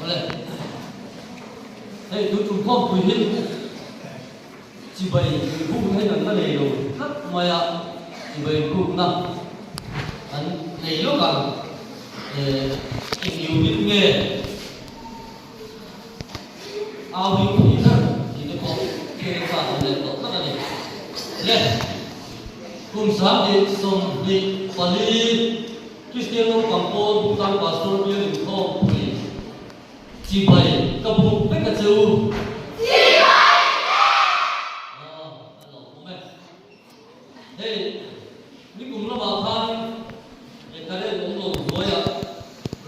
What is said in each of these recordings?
Awle. Hei tun tum khawmpui hi chibai inbukna hi kan la nei lo tlat mai a, chibai inbukna kan nei lawk ang. Eh, eng unit nge au hi pui ber tih te pawh thil a chak awm leh tawh tlat a ni. Le, kum 2024 Kristian naupang pawl Buktan Pastor bial inkhawm pui chibai ka buk vek a che u. Chibai le! Aw, a lo awm e. Hei, nikum lamah khan current awm lo hnuaiah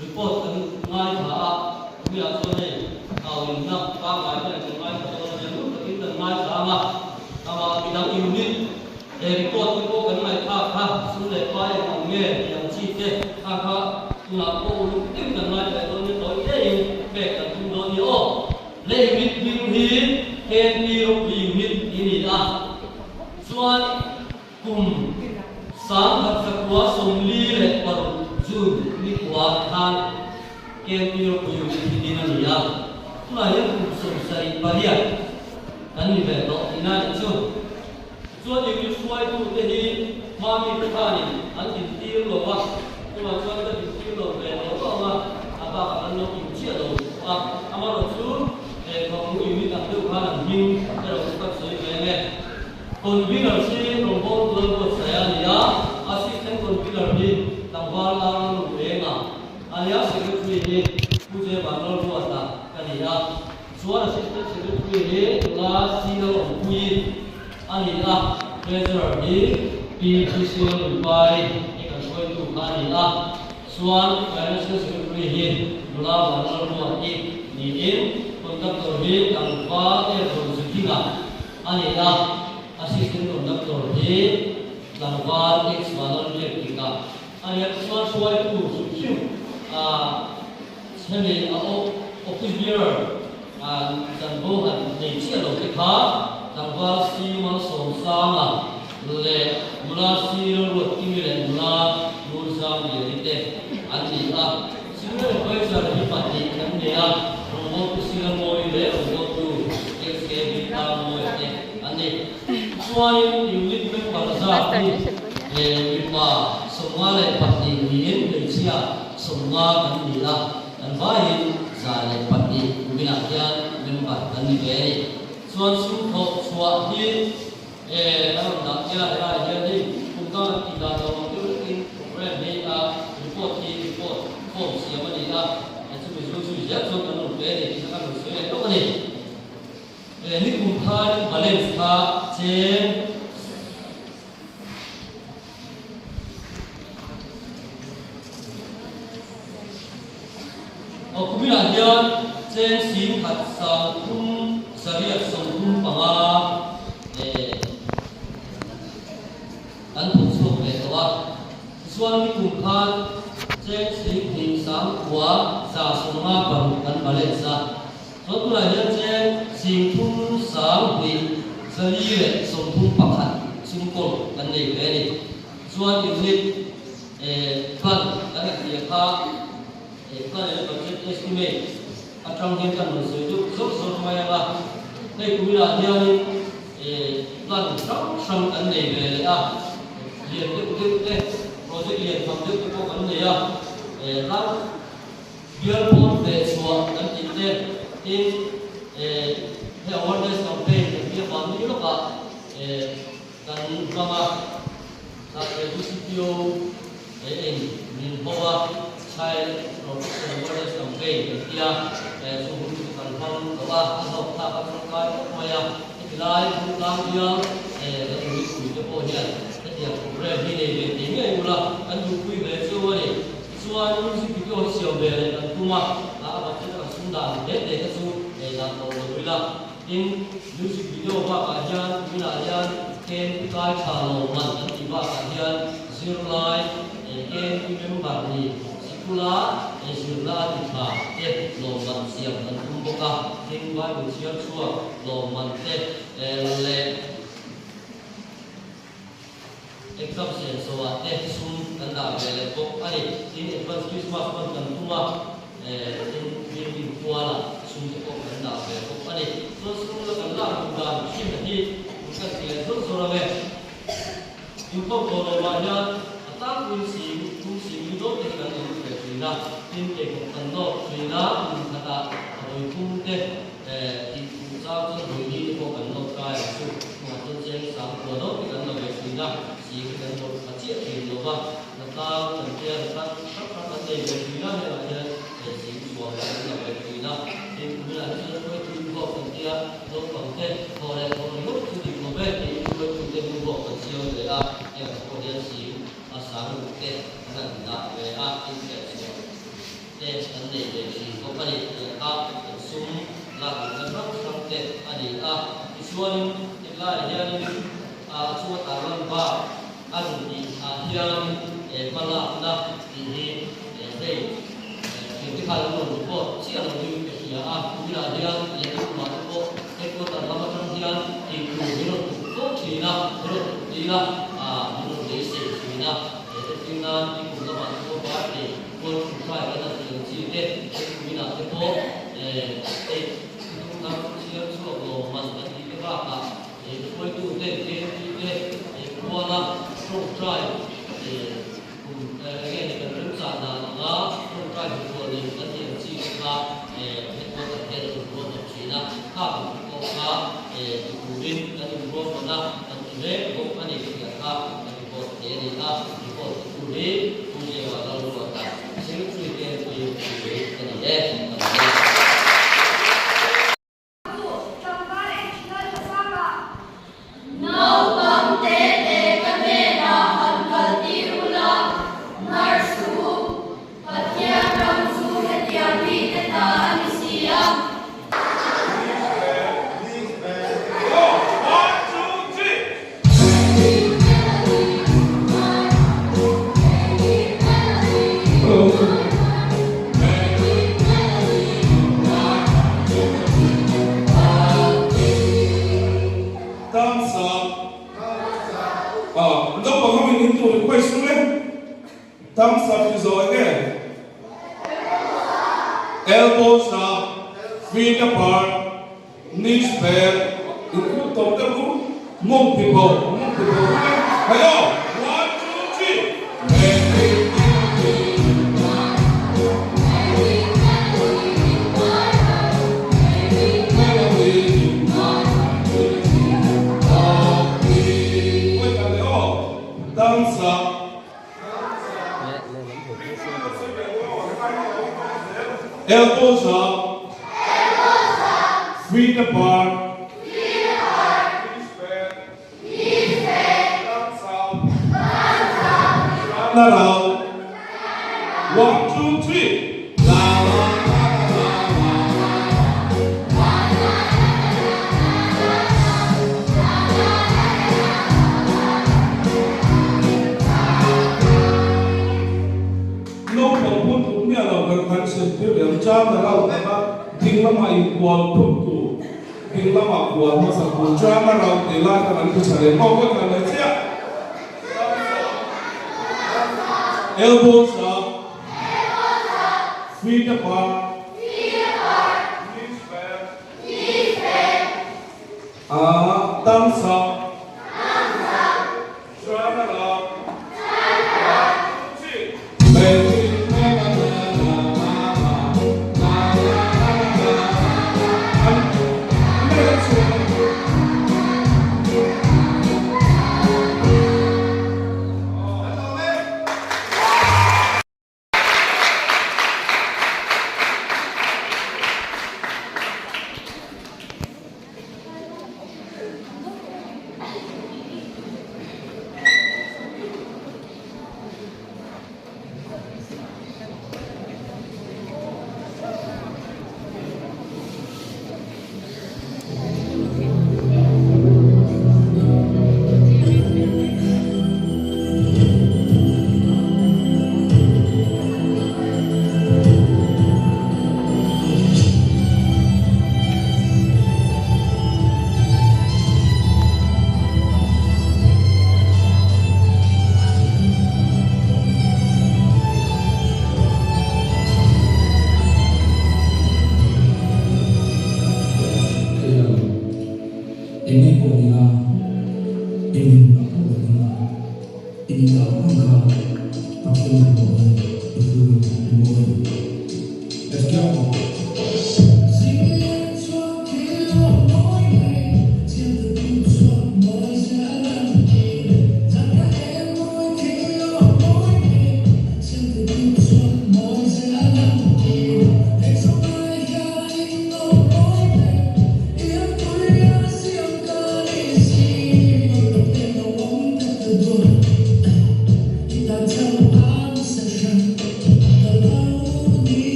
report kan ngaithla a, chumi ah chuan hei tauinna pangngai hian kan ngaithla dawn a nia, ngun takin kan ngaithla ang a, amah midang unit He report te pawh kan ngaihthlak kha sum leh pa eng ang nge tih ang chi te kha kha tunah pawh uluk deuhin kan ngaithla dawn nia tawi tlein pek kan tum dawn nia aw. Le unit hming hi KNP ropui unit i ni a, chuan kum 1946 June ni kua khan KNP ropui unit hi din a ni a, tunah hian kum 78 kan ni ve tawh tihna a nih chu. Chuan English hruaitute hi hmami te khanin an intir lo va, chuvang chuan ka intir lo ve lo lo ang a, a bakah kan lo in chiah lo a, amaherawhchu lehkhabu unit ang deuh khan an hming erawh chu kan sawi ve ang e. Convener hi rawngbawltu Lalbuatsaia a ni a, Assistant Convener hi tlangval Lalru Renga a ni a, Secretary hi Pu J Vanlalruata ka ni a. Chuan Assistant Secretary hi nula C lo awmpui a ni a, Treasurer hi Pi PC Lalnunpari hi kan hruaitu kha a ni a, chuan Financial Secretary hi nula Vanlalruati niin Conductor hi tlangval Airborne Zudinga a ni a, Assistant Conductor hi tlangval X Vanlalbiakdika a ni a, chuan hruaitu hrim hrim a Hemi a office bearer chanvo han nei chiah lo te kha tlangval si Malsawmsanga leh nula si Lalruatkimi leh nula Nurzamliani te an ni a. Senior Adviser hi pahnih kan nei a, rawngbawltu si Lalmawi leh rawngbawltu XKB Tlangmawia te an ni. Chuanin unit member zat hi mipa 52 niin hmeichhia 50 kan ni a, kan vaiin 102 kuminah hian member kan ni ve a ni. Chuan sum thawh chhuah hi kan rawn dah chiah helaiah hian hei kum dang an tih dan lo ang deuh vekin program hi a report hi report form siam a ni a, chumi zu zui zel chuan kan rawn pe a ni tih kha kan rawn sawi leh lawk a ni. Nikum khan balance kha cheng Aw kuminah hian cheng 13,335 an thawk chhuak ve tawh a. Tichuan nikum khan cheng 29,156 kan balance a. Chuan tunah hian cheng 32,231 chhungkaw kan nei ve a ni. Chuan unit plan kan han tih kha plan leh budget estimate atang hian kan rawn sawi deuh zawk zawk mai ang a. Hei kuminah hianin plan hrang hrang kan nei ve leh a, lian deuh deuh te, project lian tham deuh te pawh kan nei a, ram Bial pawn ve chhuah kan tih te tin he awareness campaign kan tih avang ni lawkah kan hmang a, DCPO in min ho a, Child Protection Awareness Campaign kan ti a, chu hun chu kan hmang tawh a, a hlawk thlak a tangkai khawp mai a, heti lai Bungtlang bial kan mipui te pawh hian hetiang program hi nei ve thei ngei ula kan duhpui ve chu a ni. Tichuan, music video hi siam ve leh kan tum a, a budget a kan sum dan hle te kha chu nei dan tawh lo ila. Tin, music video bakah hian kuminah hian KMP kai tha lo man kan tih bakah hian zirlai KMP member ni sikula zirna a ti tha te lawmman siam kan tum bawk a. Tin, Bible chhiar chhuak lawmman te leh. Exam siam chhoah te sum kan dah ve leh bawk a ni. Tin, advance Christmas hman kan tum a, tin, building khua. sawmah hian a tlangpuiin sing thum sing li dawn te hi kan rawn lut ve thin a, tin pheikhawk kan nawk thin a, kum khatah a vawi thum te tih thuh chang chuan vawi li te pawh kan nawk kai ang chu. Chungah chuan cheng sang kua dawn te kan la ve thin a, sing hi kan nawk tha chiah thin lo va, hnatlang kan tia hnatlang hrang hrang kan nei ve thin a, hengah hian sing chhuah kan la ve thin a, tin kuminah hi chuan hruaitu inkhawm kan tia naupang te thaw leh thaw ringawt chu dik lo ve tiin hruaitute hnu pawh kan siam ve a, hengah pawh hian sing a sang ruk te kan han dah ve a, tin hriatchhuah te kan nei ve thin bawk a ni tih kha kan sum lak luhna hrang hrang te a ni a. Tichuanin hetlaiah hianin a chunga tarlan bak a rawn tih ah hianin hmalakna tih hi hei thiamte khan an rawn report chiah lo ding ka hria a, kuminah hian leh i kumah te pawh headquarter lam atang hian tih tur min rawn tuk fo thin a, min rawn tuk dil a, min rawn beisei thin a, he entir nan i kum lamah te pawh birthday puan ṭhuthlai kan han tih ang chi te he kuminah te pawh hei thuthlung thar chhiar chhuak lawmman kan tih te bakah He hruaitute, KMP te, he khuala ṭawngṭai kum enge ni kan remchah dan anga ṭawngṭai hmuhtuah nei kan tih ang chi te kha headquarter hian a rawn ruahman ṭhin a, kha kan ti pawh kha ti turin kan inruahman a, kan ti mek bawk a ni tih kha kan report thei a ni a, report ti tur hi Pu Zeuha Lalruata Secretary KMP tih ka ni e, ka ni e. Naupang tete ka hnenah han kal tir ula, hnar suh u, Pathian ram chu hetiang mite ta a ni si a. Thumbs up. Ah, naupang ho in in tur request ru e. Thumbs up hi zawh eng e? Elbows up, feet apart. Knees bend, in kut tawp deuh u, mawng ti bo, mawng ti bo ru e. Hello, one, two, three. Thumbs up. Elbows up. Feet apart. Knees bend. Thumbs up. Turn around. One, two, three. La la la la la la. Naupang pawn tluk miah lo kan kan chhep tir leh ang chang na rau tak a, ding lamah inkual phut tur, ding lamah kual hmasa tur chang na rau tih lai khan an ti tha leh ngawk vek ang le chiah. Elbows up, feet apart, knees bend, Thumbs up. Turn around.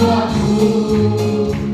luah tu.